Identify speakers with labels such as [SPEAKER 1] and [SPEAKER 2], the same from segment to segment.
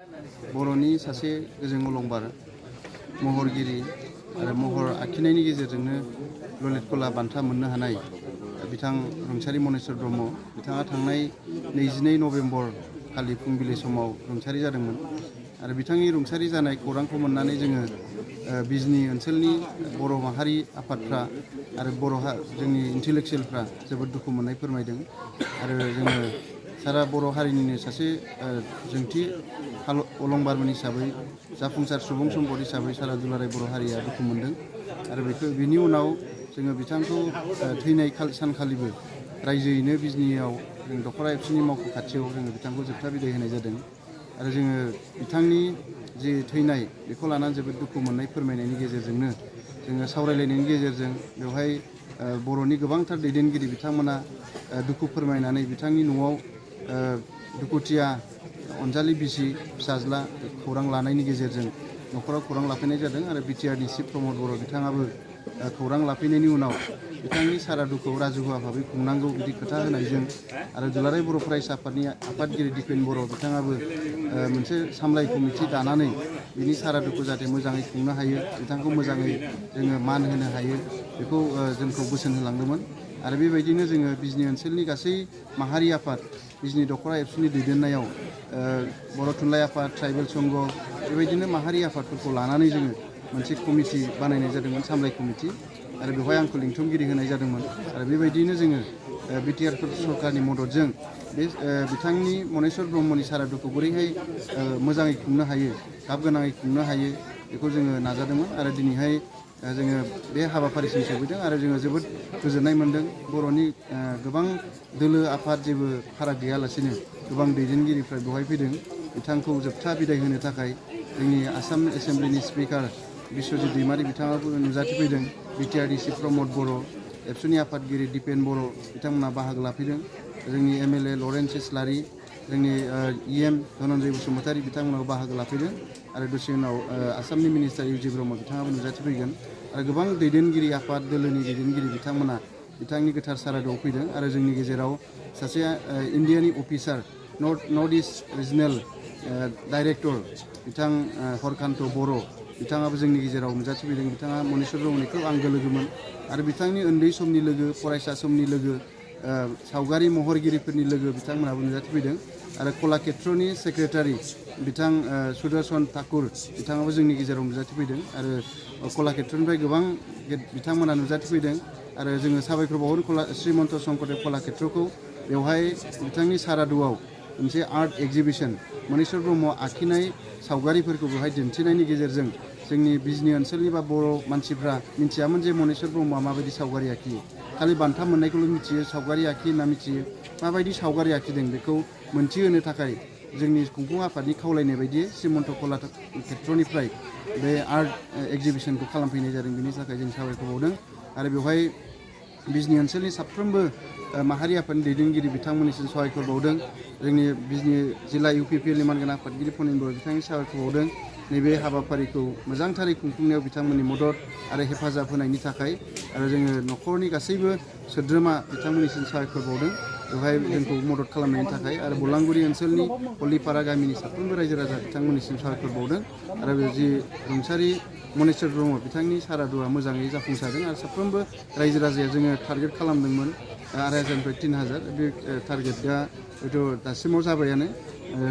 [SPEAKER 1] बर'नि सासे गोजों अलंबार महरगिरि आरो महर आखिनायनि गेजेरजोंनो ललित कला बान्था मोननो हानाय बिथां रुंसारि मनेस्वर ब्रह्म बिथाङा थांनाय 22 नभेम्बर खालि फुंबिलि समाव रुंसारि जादोंमोन आरो बिथांनि रुंसारि जानाय खौरांखौ मोननानै जोङो बिजनी ओनसोलनि बर' माहारि आफादफ्रा आरो जोंनि इन्टेलेक्चुयेलफ्रा जोबोद दुखु मोननाय फोरमायदों आरो जोङो सारा बर' हारिनिनो सासे जोंथि अलंबारमोन हिसाबै जाफुंसार सुबुं सम्पद हिसाबै सारा दुलाराय बर' हारिया दुखु मोनदों आरो बिनि उनाव जोङो बिथांखौ थैनाय सानखालिबो रायजोयैनो बिजनीयाव जों दख'रा एबसुनि मावख' खाथियाव जोङो बिथांखौ जोबथा बिदाय होनाय जादों आरो जोङो बिथांनि जे थैनाय बेखौ लानानै जोबोद दुखु मोननाय फोरमायनायनि गेजेरजोंनो जोङो सावरायलायनायनि गेजेरजों बेवहाय बर'नि गोबांथार दैदेनगिरि बिथांमोना दुखु फोरमायनानै बिथांनि न'आव दुखुथिया अनजालि बिसि फिसाज्ला खौरां लानायनि गेजेरजों न'खराव खौरां लाफैनाय जादों आरो बिटिआरनि चिफ प्रमद बर' बिथाङाबो खौरां लाफैनायनि उनाव बिथांनि सारादुखौ राजुहुवा भाबै खुंनांगौ बिदि खोथा होनायजों आरो दुलाराय बर' फरायसा आफादनि आफादगिरि दिपेन बर' बिथाङाबो मोनसे सामलाय कमिटि दानानै बिनि सारादुखौ जाहाथे मोजाङै खुंनो हायो बिथांखौ मोजाङै जोङो मान होनो हायो बेखौ जोंखौ बोसोन होलांदोंमोन आरो बेबायदिनो जोङो बिजनी ओनसोलनि गासै माहारि आफाद बिजनी दख'रा एबसुनि दैदेननायाव बर' थुनलाइ आफाद ट्राइबेल संघ बेबायदिनो माहारि आफादफोरखौ लानानै जोङो मोनसे कमिटि बानायनाय जादोंमोन सामलाय कमिटि आरो बेवहाय आंखौ लिंथुमगिरि होनाय जादोंमोन आरो बेबायदिनो जोङो बिटिआर सरकारनि मददजों बे बिथांनि मनेस्वर ब्रह्मनि सारादुखौ बोरैहाय मोजाङै खुंनो हायो गाब गोनाङै खुंनो हायो बेखौ जोङो नाजादोंमोन आरो दिनैहाय जोङो बे हाबाफारिसिम सौफैदों आरो जोङो जोबोद गोजोननाय मोन्दों बर'नि गोबां दोलो आफाद जेबो फाराग गैयालासेनो गोबां दैदेनगिरिफ्रा बेवहाय फैदों बिथांखौ जोबथा बिदाय होनो थाखाय जोंनि आसाम एसेम्ब्लिनि स्पिकार बिश्वजित दैमारि बिथाङाबो नुजाथिफैदों बिटिआरनि चिफ प्रमद बर' एबसुनि आफादगिरि दिपेन बर' बिथांमोना बाहागो लाफैदों जोंनि एमएलए लरेन्स इस्लारि जोंनि इएम धनन्जय बसुमतारी बिथांमोनाबो बाहागो लाफैदों आरो दसे उनाव आसामनि मिनिस्टार इउजि ब्रह्म बिथाङाबो नुजाथिफैगोन आरो गोबां दैदेनगिरि आफाद दोलोनि दैदेनगिरि बिथांमोना बिथांनि गोथार सारादुआव फैदों आरो जोंनि गेजेराव सासे इन्डियानि officer north east regional director बिथां हरकान्त बर' बिथाङाबो जोंनि गेजेराव नुजाथिफैदों बिथाङा मनेस्वर ब्रह्मनि खोब आंगो लोगोमोन आरो बिथांनि उन्दै समनि लोगो फरायसा समनि लोगो सावगारि महरगिरिफोरनि लोगो बिथांमोनाबो नुजाथिफैदों आरो कलाक्षेत्रनि सेक्रेटारि बिथां सुदर्शन ठाकुर बिथाङाबो जोंनि गेजेराव नुजाथिफैदों आरो कलाक्षेत्रनिफ्राय गोबां बिथांमोना नुजाथिफैदों आरो जोङो साबायखर बावहरो श्रीमन्त शंकरदेव कलाक्षेत्रखौ बेवहाय बिथांनि सारादुआव मोनसे आर्ट एक्जिबिसन मनेस्वर ब्रह्म आखिनाय सावगारिफोरखौ बेवहाय दिन्थिनायनि गेजेरजों जोंनि बिजनी ओनसोलनि बा बर' मानसिफ्रा मिथियामोन जे मनेस्वर ब्रह्मआ माबायदि सावगारि आखियो खालि बान्था मोननायखौल' मिथियो सावगारि आखियो होनना मिथियो माबायदि सावगारि आखिदों बेखौ मोनथिहोनो थाखाय जोंनि खुंफुं आफादनि खावलायनाय बायदि श्रीमन्त कलाक्षेत्रनिफ्राय बे आर्ट एक्जिबिसनखौ खालामफैनाय जादों बिनि थाखाय जों साबायखर बावदों आरो बेवहाय बिजनी ओनसोलनि साफ्रोमबो माहारि आफादनि दैदेनगिरि बिथांमोननिसिम साबायखर बावदों जोंनि बिजनी जिल्ला इउपिपिएलनि मानगोनां आफादगिरि फनिन बर' बिथांनि साबायखर बावदों नैबे हाबाफारिखौ मोजांथारै खुंफुंनायाव बिथांमोननि मदद आरो हेफाजाब होनायनि थाखाय आरो जोङो न'खरनि गासैबो सोद्रोमा बिथांमोननिसिम साबायखर बावदों बेवहाय जोंखौ मदद खालामनायनि थाखाय आरो बलांगुरि ओनसोलनि हल्लिपारा गामिनि साफ्रोमबो रायजो राजा बिथांमोननिसिम साबायखर बावदों आरो जि रुंसारि मनेस्वर ब्रह्म बिथांनि सारादुआ मोजाङै जाफुंसारदों आरो साफ्रोमबो रायजो राजाया जोङो टारगेट खालामदोंमोन 2000निफ्राय 3000 बे टारगेटआ हयथ' दासिमाव जाबायानो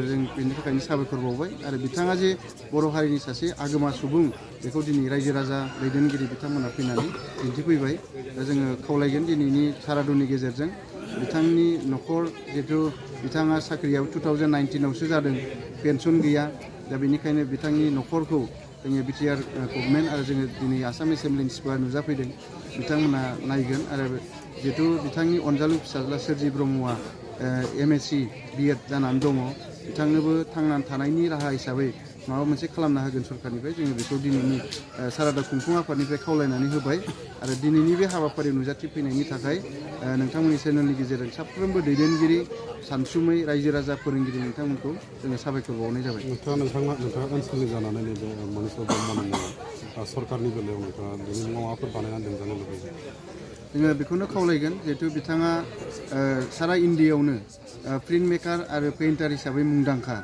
[SPEAKER 1] जों बेनि थाखायनो साबायखर बावबाय आरो बिथाङा जे बर' हारिनि सासे आगोमा सुबुं बेखौ दिनै रायजो राजा दैदेनगिरि बिथांमोना फैनानै दिन्थिफैबाय दा जोङो खावलायगोन दिनैनि सारादुनि गेजेरजों बिथांनि न'खर जिहेथु बिथाङा साख्रियाव 2019आवसो जादों पेन्सन गैया दा बेनिखायनो बिथांनि न'खरखौ जोंनि बिटिआर गभर्नमेन्ट आरो जोङो दिनै आसाम एसेम्ब्लिनि स्पिकार नुजाफैदों बिथांमोना नायगोन आरो जिहेतु बिथांनि अनजालु फिसाज्ला सोरजि ब्रह्मआ MSc B.Ed जानानै दङ बिथांनोबो थांनानै थानायनि राहा हिसाबै माबा मोनसे खालामना होगोन सरकारनिफ्राय जोङो बेखौ दिनैनि सारादा खुंफुं आफादनिफ्राय खावलायनानै होबाय आरो दिनैनि बे हाबाफारियाव नुजाथिफैनायनि थाखाय नोंथांमोननि चेनेलनि गेजेरजों साफ्रोमबो दैदेनगिरि सानसुमै रायजो राजा फोरोंगिरि नोंथांमोनखौ जोङो साबायखर बावनाय जाबाय
[SPEAKER 2] नोंथाङा ओनसोलनि जानानै नैबे मनेस्वर ब्रह्मनि सरकारनि बेलायाव नोंथाङा बेनि माबाफोर बानायनानै दोनजानो लुबैयो
[SPEAKER 1] जोङो बेखौनो खावलायगोन जिहेतु बिथाङा सारा इन्डियायावनो प्रिन्ट मेकार आरो पेइन्टार हिसाबै मुंदांखा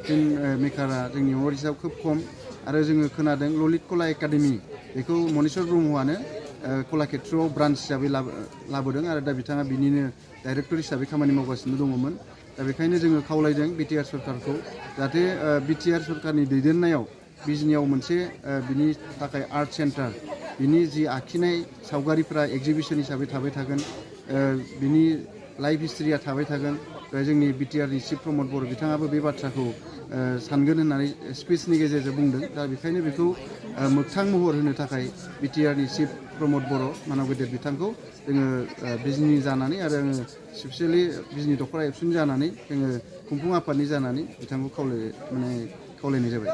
[SPEAKER 1] फिल्म मेकारा जोंनि नर्थ इस्टआव खोब खम आरो जोङो खोनादों ललित कला एकाडेमि बेखौ मनिस्वर ब्रह्मआनो कलाक्षेत्रआव ब्रान्स हिसाबै लाबोदों आरो दा बिथाङा बिनिनो डाइरेक्टर हिसाबै खामानि मावगासिनो दङमोन दा बेखायनो जोङो खावलायदों बिटिआर सरकारखौ जाहाथे बिटिआर सरकारनि दैदेननायाव बिजनियाव मोनसे बिनि थाखाय आर्ट सेन्टार बिनि जि आखिनाय सावगारिफ्रा एगजिबिसन हिसाबै थाबाय थागोन बिनि लाइफ हिस्ट्रिया थाबाय थागोन जोंनि बिटिआरनि चिफ प्रमद बर' बिथाङाबो बे बाथ्राखौ सानगोन होननानै स्पिचनि गेजेरजों बुंदों दा बेखायनो बेखौ मोगथां महर होनो थाखाय बिटिआरनि चिफ प्रमद बर' मानव गेदेर बिथांखौ जोङो बिजनि जानानै आरो आङो स्पेसियेलि बिजनि दख'रा एबसुनि जानानै जोङो खुंफुं आफादनि जानानै बिथांखौ खावलायनाय जाबाय।